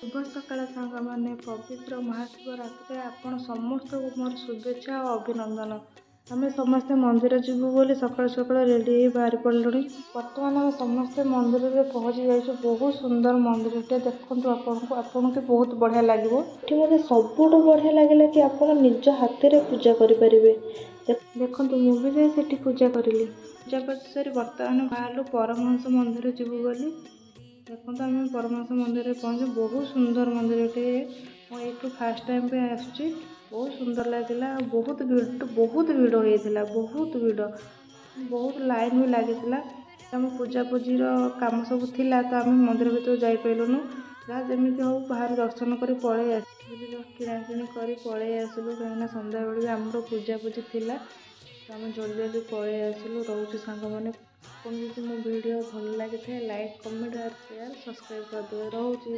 ଶୁଭ ସକାଳ ସାଙ୍ଗମାନେ। ପବିତ୍ର ମହାଶିବରାତ୍ରିରେ ଆପଣ ସମସ୍ତଙ୍କୁ ମୋର ଶୁଭେଚ୍ଛା ଓ ଅଭିନନ୍ଦନ। ଆମେ ସମସ୍ତେ ମନ୍ଦିର ଯିବୁ ବୋଲି ସକାଳୁ ସକାଳୁ ରେଡ଼ି ହେଇ ବାହାରି ପଡ଼ିଲୁଣି। ବର୍ତ୍ତମାନ ଆମେ ସମସ୍ତେ ମନ୍ଦିରରେ ପହଞ୍ଚି ଯାଇଛୁ। ବହୁତ ସୁନ୍ଦର ମନ୍ଦିରଟେ, ଦେଖନ୍ତୁ, ଆପଣଙ୍କୁ ବହୁତ ବଢ଼ିଆ ଲାଗିବ। ଏଠି ମୋତେ ସବୁଠୁ ବଢ଼ିଆ ଲାଗିଲା କି ଆପଣ ନିଜ ହାତରେ ପୂଜା କରିପାରିବେ। ଦେଖନ୍ତୁ, ମୁଁ ବି ଯାଇ ସେଠି ପୂଜା କରିଲି। ପୂଜା କରିସାରି ବର୍ତ୍ତମାନ ବାହାରିଲୁ ପରମହଂସ ମନ୍ଦିର ଯିବୁ ବୋଲି। ଦେଖନ୍ତୁ, ଆମେ ପରମହଂସ ମନ୍ଦିରରେ ପହଞ୍ଚି, ବହୁତ ସୁନ୍ଦର ମନ୍ଦିରଟିଏ। ମୁଁ ଏଇଠୁ ଫାର୍ଷ୍ଟ ଟାଇମ୍ ପାଇଁ ଆସୁଛି। ବହୁତ ସୁନ୍ଦର ଲାଗିଲା ଆଉ ବହୁତ ଭିଡ଼, ବହୁତ ଭିଡ଼ ହେଇଥିଲା, ବହୁତ ଭିଡ଼, ବହୁତ ଲାଇନ୍ ବି ଲାଗିଥିଲା। ଆମ ପୂଜାପୂଜିର କାମ ସବୁ ଥିଲା ତ ଆମେ ମନ୍ଦିର ଭିତରକୁ ଯାଇପାରିଲୁନୁ। ଯାହା ଯେମିତି ହଉ ବାହାରୁ ଦର୍ଶନ କରି ପଳେଇ ଆସିଲୁ, କିଣାକିଣି କରି ପଳେଇ ଆସିଲୁ, କାହିଁକିନା ସନ୍ଧ୍ୟାବେଳେ ବି ଆମର ପୂଜାପୂଜି ଥିଲା। ତ ଆମେ ଜଲ୍ଦି ଜଲ୍ଦି ପଳେଇ ଆସିଲୁ। ରହୁଛୁ ସାଙ୍ଗମାନେ। ଆପଣଙ୍କୁ ଯଦି ମୋ ଭିଡ଼ିଓ ଭଲ ଲାଗିଥାଏ, ଲାଇକ୍, କମେଣ୍ଟ ଆଉ ସେୟାର, ସବସ୍କ୍ରାଇବ୍ କରିଦେବେ। ରହୁଛି।